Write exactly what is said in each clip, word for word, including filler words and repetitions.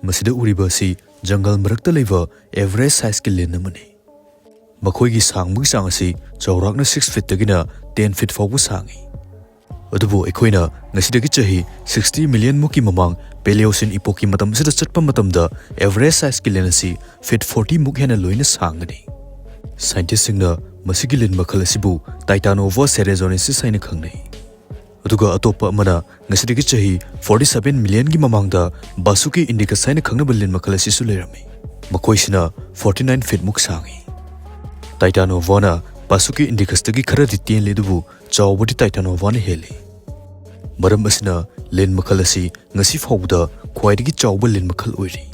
ꯃꯁꯤꯗ ꯎꯔꯤꯕ ꯑꯁꯤ ꯖꯪꯒꯜ ꯃꯔꯛꯇ ꯂꯩꯕ average sizeꯀꯤ ꯂꯤꯟ ꯑꯃꯅꯤ꯫ ꯃꯈꯣꯏꯒꯤ ꯁꯥꯡꯕꯒꯤ ꯆꯥꯡ ꯑꯁꯤ ꯆꯥꯎꯔꯥꯛꯅ six feetꯇꯒꯤꯅ ten feet ꯐꯥꯎꯕ ꯁꯥꯡꯏ꯫ ꯑꯗꯨꯕꯨ ꯑꯩꯈꯣꯏꯅ ꯉꯁꯤꯗꯒꯤ ꯆꯍꯤ sixty million ꯃꯨꯛꯀꯤ ꯃꯃꯥꯡ Paleocene epochꯀꯤ ꯃꯇꯝ ꯑꯁꯤꯗ ꯆꯠꯄ ꯃꯇꯝꯗ average sizeꯀꯤ ꯂꯤꯟ ꯑꯁꯤ feet forty ꯃꯨꯛ ꯍꯦꯟꯅ ꯂꯣꯏꯅ ꯁꯥꯡꯒꯅꯤ꯫ Scientistꯁꯤꯡꯅ ꯃꯁꯤꯒꯤ ꯂꯤꯟ ꯃꯈꯜ ꯑꯁꯤꯕꯨ Titanoboa serrazoensis ꯍꯥꯏꯅ ꯈꯪꯅꯩ꯫ ꯑꯗꯨꯒ ꯑꯇꯣꯞꯄ ꯑꯃꯅ ꯉꯁꯤꯗꯒꯤ ꯆꯍꯤ forty seven millionꯒꯤ ꯃꯃꯥꯡꯗ Vasuki indicus ꯍꯥꯏꯅ ꯈꯪꯅꯕ ꯂꯤꯟ ꯃꯈꯜ ꯑꯁꯤꯁꯨ ꯂꯩꯔꯝꯃꯤ꯫ ꯃꯈꯣꯏꯁꯤꯅ forty nine feet ꯃꯨꯛ ꯁꯥꯡꯏ꯫ Titanoboaꯅ Vasuki indicusꯇꯒꯤ ꯈꯔꯗꯤ ꯇꯦꯜꯂꯤ, ꯑꯗꯨꯕꯨ ꯆꯥꯎꯕꯗꯤ Titanoboaꯅ ꯍꯦꯜꯂꯤ꯫ ꯃꯔꯝ ꯑꯁꯤꯅ ꯂꯤꯟ ꯃꯈꯜ ꯑꯁꯤ ꯉꯁꯤ ꯐꯥꯎꯕꯗ ꯈ꯭ꯋꯥꯏꯗꯒꯤ ꯆꯥꯎꯕ ꯂꯤꯟ ꯃꯈꯜ ꯑꯣꯏꯔꯤ꯫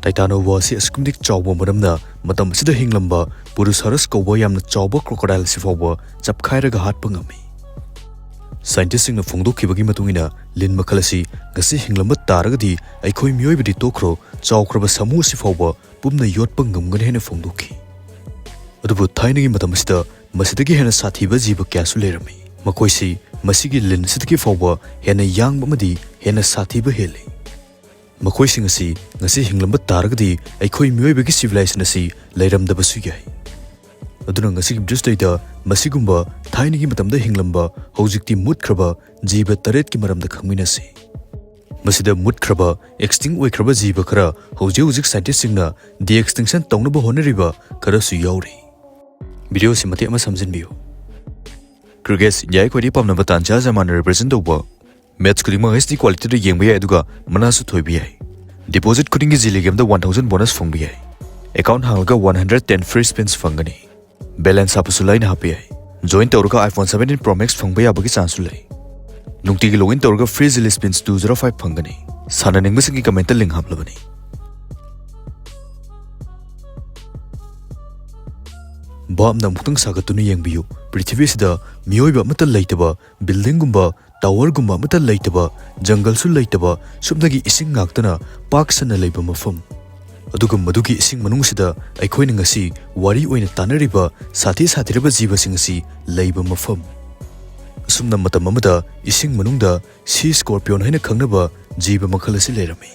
Titanoboa ꯑꯁꯤ ꯑꯁꯨꯛꯀꯤ ꯃꯇꯤꯛ ꯆꯥꯎꯕ ꯃꯔꯝꯅ ꯃꯇꯝ ꯑꯁꯤꯗ ꯍꯤꯡꯂꯝꯕ Purosaurus ꯀꯧꯕ ꯌꯥꯝꯅ ꯆꯥꯎꯕ crocodile ꯑꯁꯤ ꯐꯥꯎꯕ ꯆꯞꯈꯥꯏꯔꯒ ꯍꯥꯠꯄ ꯉꯝꯃꯤ꯫ Scientistꯁꯤꯡꯅ ꯐꯣꯡꯗꯣꯛꯈꯤꯕꯒꯤ ꯃꯇꯨꯡ ꯏꯟꯅ, ꯂꯤꯟ ꯃꯈꯜ ꯑꯁꯤ ꯉꯁꯤ ꯍꯤꯡꯂꯝꯕ ꯇꯥꯔꯒꯗꯤ ꯑꯩꯈꯣꯏ ꯃꯤꯑꯣꯏꯕꯗꯤ ꯇꯣꯛꯈ꯭ꯔꯣ, ꯆꯥꯎꯈ꯭ꯔꯕ ꯁꯥꯃꯨ ꯑꯁꯤ ꯐꯥꯎꯕ ꯄꯨꯝꯅ ꯌꯣꯠꯄ ꯉꯝꯒꯅꯤ ꯍꯥꯏꯅ ꯐꯣꯡꯗꯣꯛꯈꯤ꯫ ꯑꯗꯨꯕꯨ ꯊꯥꯏꯅꯒꯤ ꯃꯇꯝ ꯑꯁꯤꯗ ꯃꯁꯤꯗꯒꯤ ꯍꯦꯟꯅ ꯁꯥꯊꯤꯕ ꯖꯤꯕ ꯀꯌꯥꯁꯨ ꯂꯩꯔꯝꯃꯤ꯫ ꯃꯈꯣꯏꯁꯤ ꯃꯁꯤꯒꯤ ꯂꯤꯟ ꯑꯁꯤꯗꯒꯤ ꯐꯥꯎꯕ ꯍꯦꯟꯅ ꯌꯥꯡꯕ ꯑꯃꯗꯤ ꯍꯦꯟꯅ ꯁꯥꯊꯤꯕ ꯍꯦꯜꯂꯤ꯫ ꯃꯈꯣꯏꯁꯤꯡ ꯑꯁꯤ ꯉꯁꯤ ꯍꯤꯡꯂꯝꯕ ꯇꯥꯔꯒꯗꯤ ꯑꯩꯈꯣꯏ ꯃꯤꯑꯣꯏꯕꯒꯤ civilization ꯑꯁꯤ ꯂꯩꯔꯝꯗꯕꯁꯨ ꯌꯥꯏ꯫ ꯑꯗꯨꯅ ꯉꯁꯤꯒꯤ videoꯁꯤꯗꯩꯗ ꯃꯁꯤꯒꯨꯝꯕ ꯊꯥꯏꯅꯒꯤ ꯃꯇꯝꯗ ꯍꯤꯡꯂꯝꯕ, ꯍꯧꯖꯤꯛꯇꯤ ꯃꯨꯠꯈ꯭ꯔꯕ ꯖꯤꯕ ꯇꯔꯦꯠꯀꯤ ꯃꯔꯝꯗ ꯈꯪꯃꯤꯟꯅꯁꯤ꯫ ꯃꯁꯤꯗ ꯃꯨꯠꯈ꯭ꯔꯕ, extinct ꯑꯣꯏꯈ꯭ꯔꯕ ꯖꯤꯕ ꯈꯔ ꯍꯧꯖꯤꯛ ꯍꯧꯖꯤꯛ scientistꯁꯤꯡꯅ de-extinction ꯇꯧꯅꯕ ꯍꯣꯠꯅꯔꯤꯕ ꯈꯔꯁꯨ ꯌꯥꯎꯔꯤ꯫ Videoꯁꯤ ꯃꯇꯦꯛ ꯑꯃ ꯁꯝꯖꯤꯟꯕꯤꯌꯨ꯫ Cricketꯁꯤ ꯏꯟꯗꯤꯌꯥꯒꯤ ꯈ꯭ꯋꯥꯏꯗꯒꯤ ꯄꯥꯝꯅꯕ ꯇꯥꯟꯖꯥ ꯖꯃꯥꯟꯅ represent ꯇꯧꯕ꯫ Match ꯈꯨꯗꯤꯡꯃꯛ H D qualityꯗ ꯌꯦꯡꯕ ꯌꯥꯏ, ꯑꯗꯨꯒ ꯃꯅꯥꯁꯨ ꯊꯣꯏꯕ ꯌꯥꯏ꯫ Deposit ꯈꯨꯗꯤꯡꯒꯤ Zilligamꯗ one thousand bonus ꯐꯪꯕ ꯌꯥꯏ꯫ Account ꯍꯥꯡꯂꯒ one hundred ten free spins ꯐꯪꯒꯅꯤ꯫ Balance ꯍꯥꯞꯄꯁꯨ ꯂꯥꯏꯅ ꯍꯥꯞꯄ ꯌꯥꯏ꯫ Join ꯇꯧꯔꯒ iPhone seventeen Pro Max ꯐꯪꯕ ꯌꯥꯕꯒꯤ chanceꯁꯨ ꯂꯩ꯫ ꯅꯨꯡꯇꯤꯒꯤ login ꯇꯧꯔꯒ free Zilli spins two zero five ꯐꯪꯒꯅꯤ꯫ ꯁꯥꯟꯅꯅꯤꯡꯕꯁꯤꯡꯒꯤ commentꯇ link ꯍꯥꯞꯂꯕꯅꯤ꯫ ꯚꯥꯞꯅ ꯑꯃꯨꯛꯇꯪ ꯁꯥꯒꯠꯇꯨꯅ ꯌꯦꯡꯕꯤꯌꯨ꯫ ꯄ꯭ꯔꯤꯊꯤꯕꯤꯁꯤꯗ ꯃꯤꯑꯣꯏꯕ ꯑꯃꯠꯇ ꯂꯩꯇꯕ, buildingꯒꯨꯝꯕ, towerꯒꯨꯝꯕ ꯑꯃꯠꯇ ꯂꯩꯇꯕ, ꯖꯪꯒꯜꯁꯨ ꯂꯩꯇꯕ, ꯁꯨꯞꯅꯒꯤ ꯏꯁꯤꯡ ꯉꯥꯛꯇꯅ ꯄꯥꯛ ꯁꯟꯅ ꯂꯩꯕ ꯃꯐꯝ꯫ ꯑꯗꯨꯒ ꯃꯗꯨꯒꯤ ꯏꯁꯤꯡ ꯃꯅꯨꯡꯁꯤꯗ ꯑꯩꯈꯣꯏꯅ ꯉꯁꯤ ꯋꯥꯔꯤ ꯑꯣꯏꯅ ꯇꯥꯟꯅꯔꯤꯕ ꯁꯥꯊꯤ ꯁꯥꯊꯤꯔꯕ ꯖꯤꯕꯁꯤꯡ ꯑꯁꯤ ꯂꯩꯕ ꯃꯐꯝ꯫ ꯑꯁꯨꯝꯅ ꯃꯇꯝ ꯑꯃꯗ ꯏꯁꯤꯡ ꯃꯅꯨꯡꯗ sea scorpion ꯍꯥꯏꯅ ꯈꯪꯅꯕ ꯖꯤꯕ ꯃꯈꯜ ꯑꯁꯤ ꯂꯩꯔꯝꯃꯤ꯫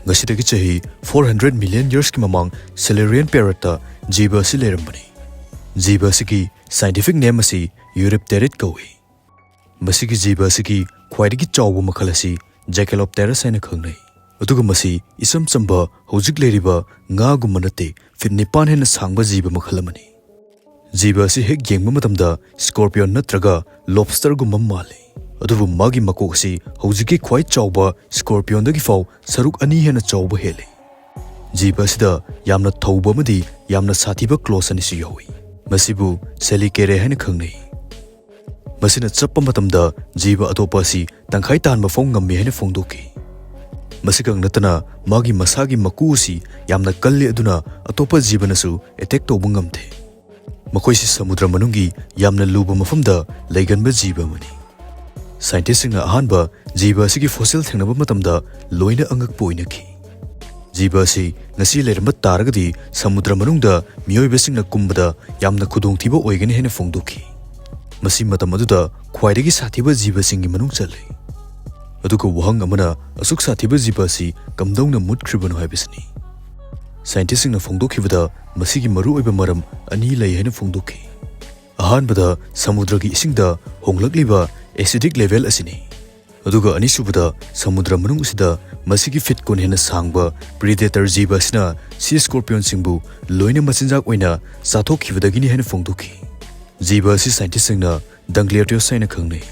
ꯉꯁꯤꯗꯒꯤ ꯆꯍꯤ four hundred million yearsꯀꯤ ꯃꯃꯥꯡ Silurian periodꯇ ꯖꯤꯕ ꯑꯁꯤ ꯂꯩꯔꯝꯕꯅꯤ꯫ ꯖꯤꯕ ꯑꯁꯤꯒꯤ scientific name ꯑꯁꯤ Eurypterid ꯀꯧꯏ꯫ ꯃꯁꯤꯒꯤ ꯖꯤꯕ ꯑꯁꯤꯒꯤ ꯈ꯭ꯋꯥꯏꯗꯒꯤ ꯆꯥꯎꯕ ꯃꯈꯜ ꯑꯁꯤ Jackalopterus ꯍꯥꯏꯅ ꯈꯪꯅꯩ꯫ ꯑꯗꯨꯒ ꯃꯁꯤ ꯏꯆꯝ ꯆꯝꯕ ꯍꯧꯖꯤꯛ ꯂꯩꯔꯤꯕ ꯉꯥꯒꯨꯝꯕ ꯅꯠꯇꯦ, feet ꯅꯤꯄꯥꯟ ꯍꯦꯟꯅ ꯁꯥꯡꯕ ꯖꯤꯕ ꯃꯈꯜ ꯑꯃꯅꯤ꯫ ꯖꯤꯕ ꯑꯁꯤ ꯍꯦꯛ ꯌꯦꯡꯕ ꯃꯇꯝꯗ scorpion ꯅꯠꯇ꯭ꯔꯒ lobsterꯒꯨꯝꯕ ꯃꯥꯜꯂꯤ꯫ ꯑꯗꯨꯕꯨ ꯃꯥꯒꯤ ꯃꯀꯣꯛ ꯑꯁꯤ ꯍꯧꯖꯤꯛꯀꯤ ꯈ꯭ꯋꯥꯏ ꯆꯥꯎꯕ scorpionꯗꯒꯤ ꯐꯥꯎ ꯁꯔꯨꯛ ꯑꯅꯤ ꯍꯦꯟꯅ ꯆꯥꯎꯕ ꯍꯦꯜꯂꯤ꯫ ꯖꯤꯕ ꯑꯁꯤꯗ ꯌꯥꯝꯅ ꯊꯧꯕ ꯑꯃꯗꯤ ꯌꯥꯝꯅ ꯁꯥꯊꯤꯕ claws ꯑꯅꯤꯁꯨ ꯌꯥꯎꯏ꯫ ꯃꯁꯤꯕꯨ Selligeria ꯍꯥꯏꯅ ꯈꯪꯅꯩ꯫ ꯃꯁꯤꯅ ꯆꯞꯄ ꯃꯇꯝꯗ ꯖꯤꯕ ꯑꯇꯣꯞꯄ ꯑꯁꯤ ꯇꯪꯈꯥꯏ ꯇꯥꯍꯟꯕ ꯐꯥꯎ ꯉꯝꯃꯤ ꯍꯥꯏꯅ ꯐꯣꯡꯗꯣꯛꯈꯤ꯫ ꯃꯁꯤꯈꯛ ꯅꯠꯇꯅ ꯃꯥꯒꯤ ꯃꯁꯥꯒꯤ ꯃꯀꯨ ꯑꯁꯤ ꯌꯥꯝꯅ ꯀꯜꯂꯤ, ꯑꯗꯨꯅ ꯑꯇꯣꯞꯄ ꯖꯤꯕꯅꯁꯨ attack ꯇꯧꯕ ꯉꯝꯗꯦ꯫ ꯃꯈꯣꯏꯁꯤ ꯁꯃꯨꯗ꯭ꯔ ꯃꯅꯨꯡꯒꯤ ꯌꯥꯝꯅ ꯂꯨꯕ ꯃꯐꯝꯗ ꯂꯩꯒꯟꯕ ꯖꯤꯕ ꯑꯃꯅꯤ꯫ Scientistꯁꯤꯡꯅ ꯑꯍꯥꯟꯕ ꯖꯤꯕ ꯑꯁꯤꯒꯤ fossil ꯊꯦꯡꯅꯕ ꯃꯇꯝꯗ ꯂꯣꯏꯅ ꯑꯉꯛꯄ ꯑꯣꯏꯅꯈꯤ꯫ ꯖꯤꯕ ꯑꯁꯤ ꯉꯁꯤ ꯂꯩꯔꯝꯕ ꯇꯥꯔꯒꯗꯤ ꯁꯃꯨꯗ꯭ꯔ ꯃꯅꯨꯡꯗ ꯃꯤꯑꯣꯏꯕꯁꯤꯡꯅ ꯀꯨꯝꯕꯗ ꯌꯥꯝꯅ ꯈꯨꯗꯣꯡꯊꯤꯕ ꯑꯣꯏꯒꯅꯤ ꯍꯥꯏꯅ ꯐꯣꯡꯗꯣꯛꯈꯤ꯫ ꯃꯁꯤ ꯃꯇꯝ ꯑꯗꯨꯗ ꯈ꯭ꯋꯥꯏꯗꯒꯤ ꯁꯥꯊꯤꯕ ꯖꯤꯕꯁꯤꯡꯒꯤ ꯃꯅꯨꯡ ꯆꯜꯂꯤ꯫ ꯑꯗꯨꯒ ꯋꯥꯍꯪ ꯑꯃꯅ, ꯑꯁꯨꯛ ꯁꯥꯊꯤꯕ ꯖꯤꯕ ꯑꯁꯤ ꯀꯝꯗꯧꯅ ꯃꯨꯠꯈ꯭ꯔꯤꯕꯅꯣ ꯍꯥꯏꯕꯁꯤꯅꯤ꯫ Scientistꯁꯤꯡꯅ ꯐꯣꯡꯗꯣꯛꯈꯤꯕꯗ ꯃꯁꯤꯒꯤ ꯃꯔꯨꯑꯣꯏꯕ ꯃꯔꯝ ꯑꯅꯤ ꯂꯩ ꯍꯥꯏꯅ ꯐꯣꯡꯗꯣꯛꯈꯤ꯫ ꯑꯍꯥꯟꯕꯗ, ꯁꯃꯨꯗ꯭ꯔꯒꯤ ꯏꯁꯤꯡꯗ ꯍꯣꯡꯂꯛꯂꯤꯕ acidic level ꯑꯁꯤꯅꯤ꯫ ꯑꯗꯨꯒ ꯑꯅꯤꯁꯨꯕꯗ, ꯁꯃꯨꯗ꯭ꯔ ꯃꯅꯨꯡ ꯑꯁꯤꯗ ꯃꯁꯤꯒꯤ feet ꯀꯨꯟ ꯍꯦꯟꯅ ꯁꯥꯡꯕ predator ꯖꯤꯕ ꯑꯁꯤꯅ sea scorpionꯁꯤꯡꯕꯨ ꯂꯣꯏꯅ ꯃꯆꯤꯟꯖꯥꯛ ꯑꯣꯏꯅ ꯆꯥꯊꯣꯛꯈꯤꯕꯗꯒꯤꯅꯤ ꯍꯥꯏꯅ ꯐꯣꯡꯗꯣꯛꯈꯤ꯫ ꯖꯤꯕ ꯑꯁꯤ scientistꯁꯤꯡꯅ Dunkleosteus ꯍꯥꯏꯅ ꯈꯪꯅꯩ꯫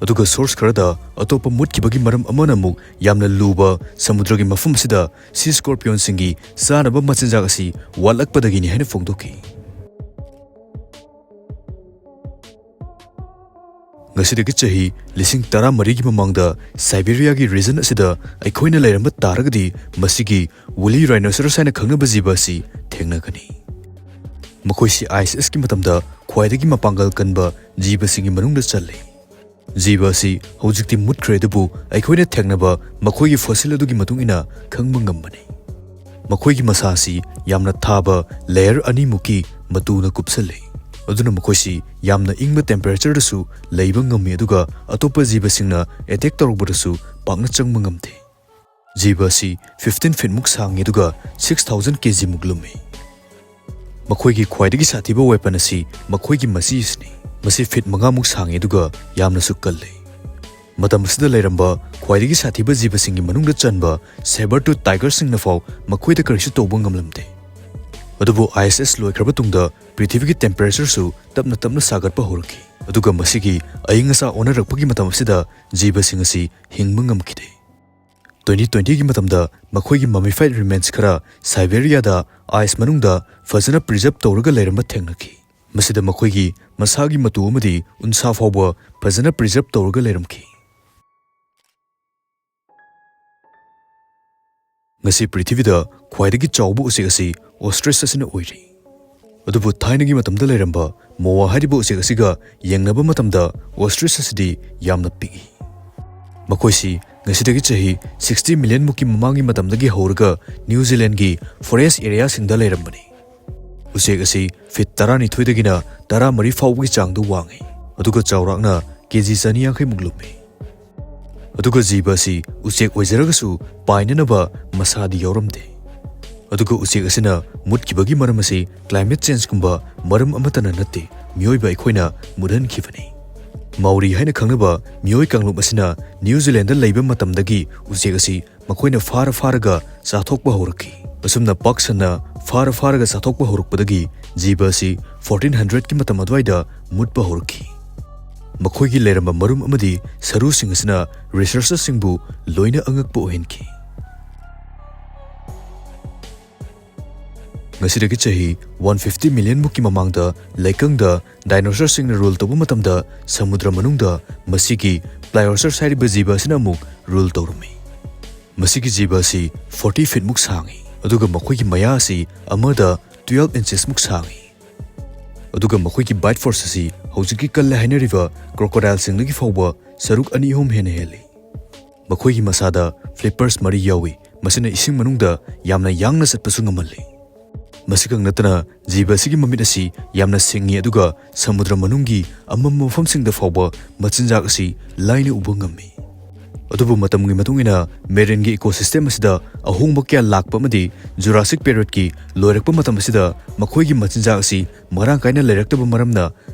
ꯑꯗꯨꯒ source ꯈꯔꯗ ꯑꯇꯣꯞꯄ ꯃꯨꯠꯈꯤꯕꯒꯤ ꯃꯔꯝ ꯑꯃꯅ ꯑꯃꯨꯛ ꯌꯥꯝꯅ ꯂꯨꯕ ꯁꯃꯨꯗ꯭ꯔꯒꯤ ꯃꯐꯝ ꯑꯁꯤꯗ sea scorpionꯁꯤꯡꯒꯤ ꯆꯥꯅꯕ ꯃꯆꯤꯟꯖꯥꯛ ꯑꯁꯤ ꯋꯥꯠꯂꯛꯄꯗꯒꯤꯅꯤ ꯍꯥꯏꯅ ꯐꯣꯡꯗꯣꯛꯈꯤ꯫ ꯉꯁꯤꯗꯒꯤ ꯆꯍꯤ ꯂꯤꯁꯤꯡ ꯇꯔꯥꯃꯔꯤꯒꯤ ꯃꯃꯥꯡꯗ Siberiaꯒꯤ region ꯑꯁꯤꯗ ꯑꯩꯈꯣꯏꯅ ꯂꯩꯔꯝꯕ ꯇꯥꯔꯒꯗꯤ ꯃꯁꯤꯒꯤ woolly rhinoceros ꯍꯥꯏꯅ ꯈꯪꯅꯕ ꯖꯤꯕ ꯑꯁꯤ ꯊꯦꯡꯅꯒꯅꯤ꯫ ꯃꯈꯣꯏꯁꯤ Ice Ageꯀꯤ ꯃꯇꯝꯗ ꯈ꯭ꯋꯥꯏꯗꯒꯤ ꯃꯄꯥꯡꯒꯜ ꯀꯟꯕ ꯖꯤꯕꯁꯤꯡꯒꯤ ꯃꯅꯨꯡꯗ ꯆꯜꯂꯤ꯫ ꯖꯤꯕ ꯑꯁꯤ ꯍꯧꯖꯤꯛꯇꯤ ꯃꯨꯠꯈ꯭ꯔꯦ, ꯑꯗꯨꯕꯨ ꯑꯩꯈꯣꯏꯅ ꯊꯦꯡꯅꯕ ꯃꯈꯣꯏꯒꯤ fossil ꯑꯗꯨꯒꯤ ꯃꯇꯨꯡ ꯏꯟꯅ ꯈꯪꯕ ꯉꯝꯕꯅꯤ꯫ ꯃꯈꯣꯏꯒꯤ ꯃꯁꯥ ꯑꯁꯤ ꯌꯥꯝꯅ ꯊꯥꯕ layer ꯑꯅꯤꯃꯨꯛꯀꯤ ꯃꯇꯨꯅ ꯀꯨꯞꯁꯜꯂꯤ, ꯑꯗꯨꯅ ꯃꯈꯣꯏꯁꯤ ꯌꯥꯝꯅ ꯏꯪꯕ temperatureꯗꯁꯨ ꯂꯩꯕ ꯉꯝꯃꯤ, ꯑꯗꯨꯒ ꯑꯇꯣꯞꯄ ꯖꯤꯕꯁꯤꯡꯅ attack ꯇꯧꯔꯛꯄꯗꯁꯨ ꯄꯥꯛꯅ ꯆꯪꯕ ꯉꯝꯗꯦ꯫ ꯖꯤꯕ ꯑꯁꯤ fifteen feet ꯃꯨꯛ ꯁꯥꯡꯉꯤ ꯑꯗꯨꯒ six thousand kg ꯃꯨꯛ ꯂꯨꯝꯃꯤ꯫ ꯃꯈꯣꯏꯒꯤ ꯈ꯭ꯋꯥꯏꯗꯒꯤ ꯁꯥꯊꯤꯕ weapon ꯑꯁꯤ ꯃꯈꯣꯏꯒꯤ ꯃꯆꯤ ꯑꯁꯤꯅꯤ꯫ ꯃꯁꯤ feet ꯃꯉꯥ ꯃꯨꯛ ꯁꯥꯡꯉꯤ ꯑꯗꯨꯒ ꯌꯥꯝꯅꯁꯨ ꯀꯜꯂꯤ꯫ ꯃꯇꯝ ꯑꯁꯤꯗ ꯂꯩꯔꯝꯕ ꯈ꯭ꯋꯥꯏꯗꯒꯤ ꯁꯥꯊꯤꯕ ꯖꯤꯕꯁꯤꯡꯒꯤ ꯃꯅꯨꯡꯗ ꯆꯟꯕ saber tooth tiger ꯁꯤꯡꯅ ꯐꯥꯎ ꯃꯈꯣꯏꯗ ꯀꯔꯤꯁꯨ ꯇꯧꯕ ꯉꯝꯂꯝꯗꯦ꯫ ꯑꯗꯨꯕꯨ ice age ꯂꯣꯏꯈ꯭ꯔꯕ ꯇꯨꯡꯗ ꯄ꯭ꯔꯤꯊꯤꯕꯤꯒꯤ temperature ꯁꯨ ꯇꯞꯅ ꯇꯞꯅ ꯁꯥꯒꯠꯄ ꯍꯧꯔꯛꯈꯤ꯫ ꯑꯗꯨꯒ ꯃꯁꯤꯒꯤ ꯑꯏꯪ ꯑꯁꯥ ꯑꯣꯟꯅꯔꯛꯄꯒꯤ ꯃꯇꯝ ꯑꯁꯤꯗ ꯖꯤꯕꯁꯤꯡ ꯑꯁꯤ ꯍꯤꯡꯕ ꯉꯝꯈꯤꯗꯦ꯫ Twenty twenty ꯒꯤ ꯃꯇꯝꯗ ꯃꯈꯣꯏꯒꯤ mummified remains ꯈꯔ Siberia ꯗ ice ꯃꯅꯨꯡꯗ ꯐꯖꯅ preserve ꯇꯧꯔꯒ ꯂꯩꯔꯝꯕ ꯊꯦꯡꯅꯈꯤ꯫ ꯃꯁꯤꯗ ꯃꯈꯣꯏꯒꯤ ꯃꯁꯥꯒꯤ ꯃꯇꯨ ꯑꯃꯗꯤ ꯎꯟꯁꯥ ꯐꯥꯎꯕ ꯐꯖꯅ preserve ꯇꯧꯔꯒ ꯂꯩꯔꯝꯈꯤ꯫ ꯉꯁꯤ ꯄ꯭ꯔꯤꯊꯤꯕꯤꯗ ꯈ꯭ꯋꯥꯏꯗꯒꯤ ꯆꯥꯎꯕ ꯎꯆꯦꯛ ꯑꯁꯤ ostrich ꯑꯁꯤꯅ ꯑꯣꯏꯔꯤ꯫ ꯑꯗꯨꯕꯨ ꯊꯥꯏꯅꯒꯤ ꯃꯇꯝꯗ ꯂꯩꯔꯝꯕ moa ꯍꯥꯏꯔꯤꯕ ꯎꯆꯦꯛ ꯑꯁꯤꯒ ꯌꯦꯡꯅꯕ ꯃꯇꯝꯗ ostrich ꯑꯁꯤꯗꯤ ꯌꯥꯝꯅ ꯄꯤꯛꯏ꯫ ꯃꯈꯣꯏꯁꯤ ꯉꯁꯤꯗꯒꯤ ꯆꯍꯤ sixty million ꯃꯨꯛꯀꯤ ꯃꯃꯥꯡꯒꯤ ꯃꯇꯝꯗꯒꯤ ꯍꯧꯔꯒ New Zealand ꯒꯤ forest area ꯁꯤꯡꯗ ꯂꯩꯔꯝꯕꯅꯤ꯫ ꯎꯆꯦꯛ ꯑꯁꯤ feet ꯇꯔꯥꯅꯤꯊꯣꯏꯗꯒꯤꯅ ꯇꯔꯥꯃꯔꯤ ꯐꯥꯎꯕꯒꯤ ꯆꯥꯡꯗ ꯋꯥꯡꯏ, ꯑꯗꯨꯒ ꯆꯥꯎꯔꯥꯛꯅ KG ꯆꯅꯤ ꯌꯥꯡꯈꯩ ꯃꯨꯛ ꯂꯨꯝꯃꯤ꯫ ꯑꯗꯨꯒ ꯖꯤꯕ ꯑꯁꯤ ꯎꯆꯦꯛ ꯑꯣꯏꯖꯔꯒꯁꯨ ꯄꯥꯏꯅꯅꯕ ꯃꯁꯥꯗꯤ ꯌꯥꯎꯔꯝꯗꯦ꯫ ꯑꯗꯨꯒ ꯎꯆꯦꯛ ꯑꯁꯤꯅ ꯃꯨꯠꯈꯤꯕꯒꯤ ꯃꯔꯝ ꯑꯁꯤ climate change ꯀꯨꯝꯕ ꯃꯔꯝ ꯑꯃꯠꯇꯅ ꯅꯠꯇꯦ, ꯃꯤꯑꯣꯏꯕ ꯑꯩꯈꯣꯏꯅ ꯃꯨꯠꯍꯟꯈꯤꯕꯅꯤ꯫ Maori ꯍꯥꯏꯅ ꯈꯪꯅꯕ ꯃꯤꯑꯣꯏ ꯀꯥꯡꯂꯨꯞ ꯑꯁꯤꯅ New Zealand ꯗ ꯂꯩꯕ ꯃꯇꯝꯗꯒꯤ ꯎꯆꯦꯛ ꯑꯁꯤ ꯃꯈꯣꯏꯅ ꯐꯥꯔ ꯐꯥꯔꯒ ꯆꯥꯊꯣꯛꯄ ꯍꯧꯔꯛꯈꯤ꯫ ꯑꯁꯨꯝꯅ ꯄꯥꯛ ꯁꯟꯅ ꯐꯥꯔ ꯐꯥꯔꯒ ꯆꯥꯊꯣꯛꯄ ꯍꯧꯔꯛꯄꯗꯒꯤ ꯖꯤꯕ ꯑꯁꯤ fourteen hundred ꯀꯤ ꯃꯇꯝ ꯑꯗꯨꯋꯥꯏꯗ ꯃꯨꯠꯄ ꯍꯧꯔꯛꯈꯤ꯫ ꯃꯈꯣꯏꯒꯤ ꯂꯩꯔꯝꯕ ꯃꯔꯨꯝ ꯑꯃꯗꯤ ꯁꯔꯨꯁꯤꯡ ꯑꯁꯤꯅ researcher ꯁꯤꯡꯕꯨ ꯂꯣꯏꯅ ꯑꯉꯛꯄ ꯑꯣꯏꯍꯟꯈꯤ꯫ ꯉꯁꯤꯗꯒꯤ ꯆꯍꯤ one fifty million ꯃꯨꯛꯀꯤ ꯃꯃꯥꯡꯗ ꯂꯩꯀꯪꯗ dinosaur ꯁꯤꯡꯅ rule ꯇꯧꯕ ꯃꯇꯝꯗ ꯁꯃꯨꯗ꯭ꯔ ꯃꯅꯨꯡꯗ ꯃꯁꯤꯒꯤ pliosaur ꯍꯥꯏꯔꯤꯕ ꯖꯤꯕ ꯑꯁꯤꯅ ꯑꯃꯨꯛ rule ꯇꯧꯔꯝꯃꯤ꯫ ꯃꯁꯤꯒꯤ ꯖꯤꯕ ꯑꯁꯤ forty feet ꯃꯨꯛ ꯁꯥꯡꯏ, ꯑꯗꯨꯒ ꯃꯈꯣꯏꯒꯤ ꯃꯌꯥ ꯑꯁꯤ ꯑꯃꯗ twelve inches ꯃꯨꯛ ꯁꯥꯡꯏ꯫ ꯑꯗꯨꯒ ꯃꯈꯣꯏꯒꯤ bite force ꯑꯁꯤ ꯍꯧꯖꯤꯛꯀꯤ ꯀꯜꯂꯦ ꯍꯥꯏꯅꯔꯤꯕ crocodile ꯁꯤꯡꯗꯒꯤ ꯐꯥꯎꯕ ꯁꯔꯨꯛ ꯑꯅꯤ ꯑꯍꯨꯝ ꯍꯦꯟꯅ ꯍꯦꯜꯂꯤ꯫ ꯃꯈꯣꯏꯒꯤ ꯃꯁꯥꯗ flippers ꯃꯔꯤ ꯌꯥꯎꯏ, ꯃꯁꯤꯅ ꯏꯁꯤꯡ ꯃꯅꯨꯡꯗ ꯌꯥꯝꯅ ꯌꯥꯡꯅ ꯆꯠꯄꯁꯨ ꯉꯝꯍꯜꯂꯤ꯫ ꯃꯁꯤꯈꯛ ꯅꯠꯇꯅ ꯖꯤꯕ ꯑꯁꯤꯒꯤ ꯃꯃꯤꯠ ꯑꯁꯤ ꯌꯥꯝꯅ ꯁꯤꯡꯏ, ꯑꯗꯨꯒ ꯁꯃꯨꯗ꯭ꯔ ꯃꯅꯨꯡꯒꯤ ꯑꯃꯝꯕ ꯃꯐꯝꯁꯤꯡꯗ ꯐꯥꯎꯕ ꯃꯆꯤꯟꯖꯥꯛ ꯑꯁꯤ ꯂꯥꯏꯅ ꯎꯕ ꯉꯝꯃꯤ꯫ ꯑꯗꯨꯕꯨ ꯃꯇꯝꯒꯤ ꯃꯇꯨꯡ ꯏꯟꯅ marine ꯒꯤ ecosystem ꯑꯁꯤꯗ ꯑꯍꯣꯡꯕ ꯀꯌꯥ ꯂꯥꯛꯄ ꯑꯃꯗꯤ Jurassic period ꯀꯤ ꯂꯣꯏꯔꯛꯄ ꯃꯇꯝ ꯑꯁꯤꯗ ꯃꯈꯣꯏꯒꯤ ꯃꯆꯤꯟꯖꯥꯛ ꯑꯁꯤ ꯃꯔꯥꯡ ꯀꯥꯏꯅ ꯂꯩꯔꯛꯇꯕ ꯃꯔꯝꯅ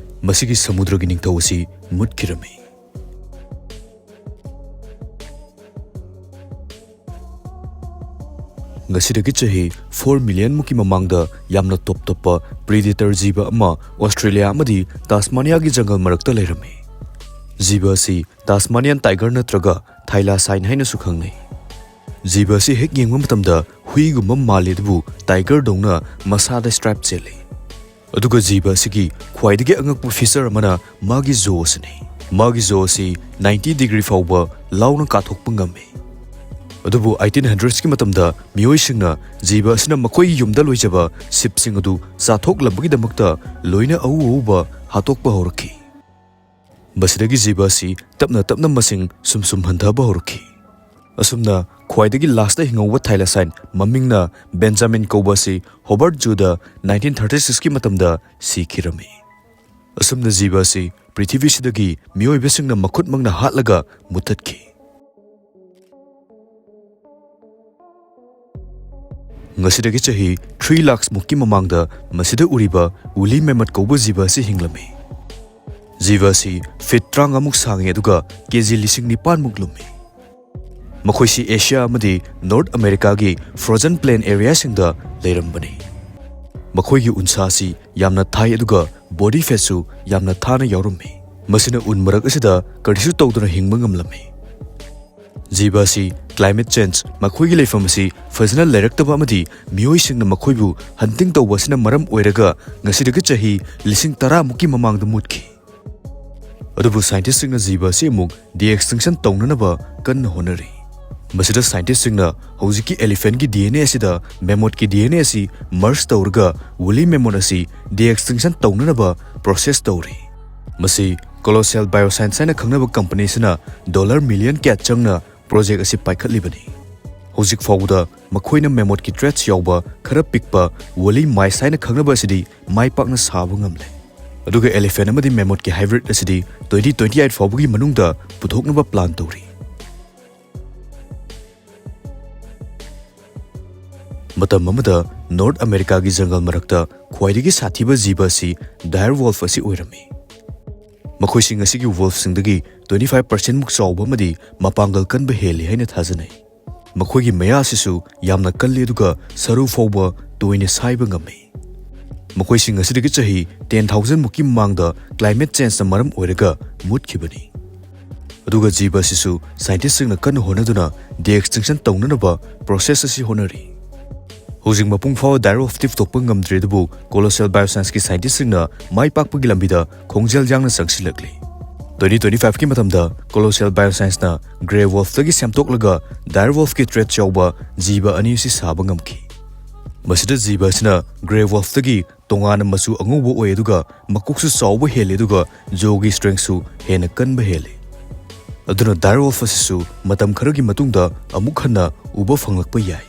ꯃꯁꯤꯒꯤ ꯁꯃꯨꯗ꯭ꯔꯒꯤ ꯅꯤꯡꯊꯧ ꯑꯁꯤ ꯃꯨꯠꯈꯤꯔꯝꯃꯤ꯫ ꯉꯁꯤꯗꯒꯤ ꯆꯍꯤ four million ꯃꯨꯛꯀꯤ ꯃꯃꯥꯡꯗ ꯌꯥꯝꯅ ꯇꯣꯞ ꯇꯣꯞꯄ predator ꯖꯤꯕ ꯑꯃ Australia ꯑꯃꯗꯤ Tasmania ꯒꯤ ꯖꯪꯒꯜ ꯃꯔꯛꯇ ꯂꯩꯔꯝꯃꯤ꯫ ꯖꯤꯕ ꯑꯁꯤ Tasmanian tiger ꯅꯠꯇ꯭ꯔꯒ Thylacine ꯍꯥꯏꯅꯁꯨ ꯈꯪꯅꯩ꯫ ꯖꯤꯕ ꯑꯁꯤ ꯍꯦꯛ ꯌꯦꯡꯕ ꯃꯇꯝꯗ ꯍꯨꯏꯒꯨꯝꯕ ꯃꯥꯜꯂꯤ, ꯑꯗꯨꯕꯨ tiger ꯗꯧꯅ ꯃꯁꯥꯗ stripe ꯆꯦꯜꯂꯤ꯫ ꯑꯗꯨꯒ ꯖꯤꯕ ꯑꯁꯤꯒꯤ ꯈ꯭ꯋꯥꯏꯗꯒꯤ ꯑꯉꯛꯄ feature ꯑꯃꯅ ꯃꯥꯒꯤ jaw ꯑꯁꯤꯅꯤ꯫ ꯃꯥꯒꯤ jaw ꯑꯁꯤ ninety degree ꯐꯥꯎꯕ ꯂꯥꯎꯅ ꯀꯥꯊꯣꯛꯄ ꯉꯝꯃꯤ꯫ ꯑꯗꯨꯕꯨ eighteen hundreds ꯀꯤ ꯃꯇꯝꯗ ꯃꯤꯑꯣꯏꯁꯤꯡꯅ ꯖꯤꯕ ꯑꯁꯤꯅ ꯃꯈꯣꯏꯒꯤ ꯌꯨꯝꯗ ꯂꯣꯏꯖꯕ sheep ꯁꯤꯡ ꯑꯗꯨ ꯆꯥꯊꯣꯛꯂꯝꯕꯒꯤꯗꯃꯛꯇ ꯂꯣꯏꯅ ꯑꯎ ꯑꯎꯕ ꯍꯥꯠꯇꯣꯛꯄ ꯍꯧꯔꯛꯈꯤ꯫ ꯃꯁꯤꯗꯒꯤ ꯖꯤꯕ ꯑꯁꯤ ꯇꯞꯅ ꯇꯞꯅ ꯃꯁꯤꯡ ꯁꯨꯝ ꯁꯨꯝ ꯍꯟꯊꯕ ꯍꯧꯔꯛꯈꯤ꯫ ꯑꯁꯨꯝꯅ ꯈ꯭ꯋꯥꯏꯗꯒꯤ last ꯇ ꯍꯤꯡꯍꯧꯕ Thylacine, ꯃꯃꯤꯡꯅ Benjamin ꯀꯧꯕ ꯑꯁꯤ Hobart Zoo ꯗ nineteen thirty six ꯀꯤ ꯃꯇꯝꯗ ꯁꯤꯈꯤꯔꯝꯃꯤ꯫ ꯑꯁꯨꯝꯅ ꯖꯤꯕ ꯑꯁꯤ ꯄ꯭ꯔꯤꯊꯤꯕꯤꯁꯤꯗꯒꯤ ꯃꯤꯑꯣꯏꯕꯁꯤꯡꯅ ꯃꯈꯨꯠꯃꯛꯅ ꯍꯥꯠꯂꯒ ꯃꯨꯠꯊꯠꯈꯤ꯫ ꯉꯁꯤꯗꯒꯤ ꯆꯍꯤ three lakhs ꯃꯨꯛꯀꯤ ꯃꯃꯥꯡꯗ ꯃꯁꯤꯗ ꯎꯔꯤꯕ woolly mammoth ꯀꯧꯕ ꯖꯤꯕ ꯑꯁꯤ ꯍꯤꯡꯂꯝꯃꯤ꯫ ꯖꯤꯕ ꯑꯁꯤ feet ꯇꯔꯥꯃꯉꯥ ꯃꯨꯛ ꯁꯥꯡꯉꯤ, ꯑꯗꯨꯒ ꯀꯦꯖꯤ ꯂꯤꯁꯤꯡ ꯅꯤꯄꯥꯟ ꯃꯨꯛ ꯂꯨꯝꯃꯤ꯫ ꯃꯈꯣꯏꯁꯤ Asia ꯑꯃꯗꯤ North America ꯒꯤ frozen plain area ꯁꯤꯡꯗ ꯂꯩꯔꯝꯕꯅꯤ꯫ ꯃꯈꯣꯏꯒꯤ ꯎꯟꯁꯥ ꯑꯁꯤ ꯌꯥꯝꯅ ꯊꯥꯏ, ꯑꯗꯨꯒ body fat ꯁꯨ ꯌꯥꯝꯅ ꯊꯥꯅ ꯌꯥꯎꯔꯝꯃꯤ꯫ ꯃꯁꯤꯅ ꯎꯟ ꯃꯔꯛ ꯑꯁꯤꯗ ꯀꯔꯤꯁꯨ ꯇꯧꯗꯅ ꯍꯤꯡꯕ ꯉꯝꯂꯝꯃꯤ꯫ ꯖꯤꯕ ꯑꯁꯤ climate change, ꯃꯈꯣꯏꯒꯤ ꯂꯩꯐꯝ ꯑꯁꯤ ꯐꯖꯅ ꯂꯩꯔꯛꯇꯕ ꯑꯃꯗꯤ ꯃꯤꯑꯣꯏꯁꯤꯡꯅ ꯃꯈꯣꯏꯕꯨ hunting ꯇꯧꯕ ꯑꯁꯤꯅ ꯃꯔꯝ ꯑꯣꯏꯔꯒ ꯉꯁꯤꯗꯒꯤ ꯆꯍꯤ ꯂꯤꯁꯤꯡ ꯇꯔꯥ ꯃꯨꯛꯀꯤ ꯃꯃꯥꯡꯗ ꯃꯨꯠꯈꯤ꯫ ꯑꯗꯨꯕꯨ scientist ꯁꯤꯡꯅ ꯖꯤꯕ ꯑꯁꯤ ꯑꯃꯨꯛ de-extinction ꯇꯧꯅꯅꯕ ꯀꯟꯅ ꯍꯣꯠꯅꯔꯤ꯫ ꯃꯁꯤꯗ scientist ꯁꯤꯡꯅ ꯍꯧꯖꯤꯛꯀꯤ elephant ꯀꯤ D N A ꯑꯁꯤꯗ mammoth ꯀꯤ D N A ꯑꯁꯤ merge ꯇꯧꯔꯒ woolly mammoth ꯑꯁꯤ de-extinction ꯇꯧꯅꯅꯕ process ꯇꯧꯔꯤ꯫ ꯃꯁꯤ Colossal Bioscience ꯍꯥꯏꯅ ꯈꯪꯅꯕ company ꯑꯁꯤꯅ dollar million ꯀꯌꯥ ꯆꯪꯅ project ꯑꯁꯤ ꯄꯥꯏꯈꯠꯂꯤꯕꯅꯤ꯫ ꯍꯧꯖꯤꯛ ꯐꯥꯎꯕꯗ ꯃꯈꯣꯏꯅ mammoth ꯀꯤ traits ꯌꯥꯎꯕ ꯈꯔ ꯄꯤꯛꯄ woolly mice ꯍꯥꯏꯅ ꯈꯪꯅꯕ ꯑꯁꯤꯗꯤ ꯃꯥꯏ ꯄꯥꯛꯅ ꯁꯥꯕ ꯉꯝꯂꯦ꯫ ꯑꯗꯨꯒ elephant ꯑꯃꯗꯤ mammoth ꯀꯤ hybrid ꯑꯁꯤꯗꯤ twenty twenty eight ꯐꯥꯎꯕꯒꯤ ꯃꯅꯨꯡꯗ ꯄꯨꯊꯣꯛꯅꯕ plan ꯇꯧꯔꯤ꯫ ꯃꯇꯝ ꯑꯃꯗ ꯅꯣꯔꯠ ꯑꯃꯦꯔꯤꯀꯥꯒꯤ ꯖꯪꯒꯜ ꯃꯔꯛꯇ ꯈ꯭ꯋꯥꯏꯗꯒꯤ ꯁꯥꯊꯤꯕ ꯖꯤꯕ ꯑꯁꯤ ꯗꯥꯏꯔ ꯋꯣꯜꯐ ꯑꯁꯤ ꯑꯣꯏꯔꯝꯃꯤ꯫ ꯃꯈꯣꯏꯁꯤꯡ ꯑꯁꯤꯒꯤ ꯋꯣꯜꯐꯁꯤꯡꯗꯒꯤ twenty five percent ꯃꯨꯛ ꯆꯥꯎꯕ ꯑꯃꯗꯤ ꯃꯄꯥꯡꯒꯜ ꯀꯟꯕ ꯍꯦꯜꯂꯤ ꯍꯥꯏꯅ ꯊꯥꯖꯅꯩ꯫ ꯃꯈꯣꯏꯒꯤ ꯃꯌꯥ ꯑꯁꯤꯁꯨ ꯌꯥꯝꯅ ꯀꯜꯂꯤ, ꯑꯗꯨꯒ ꯁꯔꯨ ꯐꯥꯎꯕ ꯇꯣꯏꯅ ꯁꯥꯏꯕ ꯉꯝꯃꯤ꯫ ꯃꯈꯣꯏꯁꯤꯡ ꯑꯁꯤꯗꯒꯤ ꯆꯍꯤ ten thousand ꯃꯨꯛꯀꯤ ꯃꯃꯥꯡꯗ climate changeꯅ ꯃꯔꯝ ꯑꯣꯏꯔꯒ ꯃꯨꯠꯈꯤꯕꯅꯤ꯫ ꯑꯗꯨꯒ ꯖꯤꯕ ꯑꯁꯤꯁꯨ scientistꯁꯤꯡꯅ ꯀꯟꯅ ꯍꯣꯠꯅꯗꯨꯅ de-extinction ꯇꯧꯅꯅꯕ process ꯑꯁꯤ ꯍꯣꯠꯅꯔꯤ꯫ ꯍꯧꯖꯤꯛ ꯃꯄꯨꯡ ꯐꯥꯕ ꯗꯥꯏꯔ ꯋꯣꯜꯐꯇꯤ ꯄꯨꯊꯣꯛꯄ ꯉꯝꯗ꯭ꯔꯤ, ꯑꯗꯨꯕꯨ colossal bioscienceꯀꯤ scientistꯁꯤꯡꯅ ꯃꯥꯏ ꯄꯥꯛꯄꯒꯤ ꯂꯝꯕꯤꯗ ꯈꯣꯡꯖꯦꯜ ꯌꯥꯡꯅ ꯆꯪꯁꯤꯜꯂꯛꯂꯤ꯫ Twenty twenty fiveꯀꯤ ꯃꯇꯝꯗ colossal bioscienceꯅ grey wolfꯇꯒꯤ ꯁꯦꯝꯗꯣꯛꯂꯒ ꯗꯥꯏꯔ ꯋꯣꯜꯐꯀꯤ threat ꯌꯥꯎꯕ ꯖꯤꯕ ꯑꯅꯤ ꯑꯁꯤ ꯁꯥꯕ ꯉꯝꯈꯤ꯫ ꯃꯁꯤꯗ ꯖꯤꯕ ꯑꯁꯤꯅ grey wolfꯇꯒꯤ ꯇꯣꯉꯥꯟꯅ ꯃꯆꯨ ꯑꯉꯧꯕ ꯑꯣꯏ, ꯑꯗꯨꯒ ꯃꯀꯣꯛꯁꯨ ꯆꯥꯎꯕ ꯍꯦꯜꯂꯤ, ꯑꯗꯨꯒ jawꯒꯤ strengthꯁꯨ ꯍꯦꯟꯅ ꯀꯟꯕ ꯍꯦꯜꯂꯤ꯫ ꯑꯗꯨꯅ ꯗꯥꯏꯔ ꯋꯣꯜꯐ ꯑꯁꯤꯁꯨ ꯃꯇꯝ ꯈꯔꯒꯤ ꯃꯇꯨꯡꯗ ꯑꯃꯨꯛ ꯍꯟꯅ ꯎꯕ ꯐꯪꯂꯛꯄ ꯌꯥꯏ꯫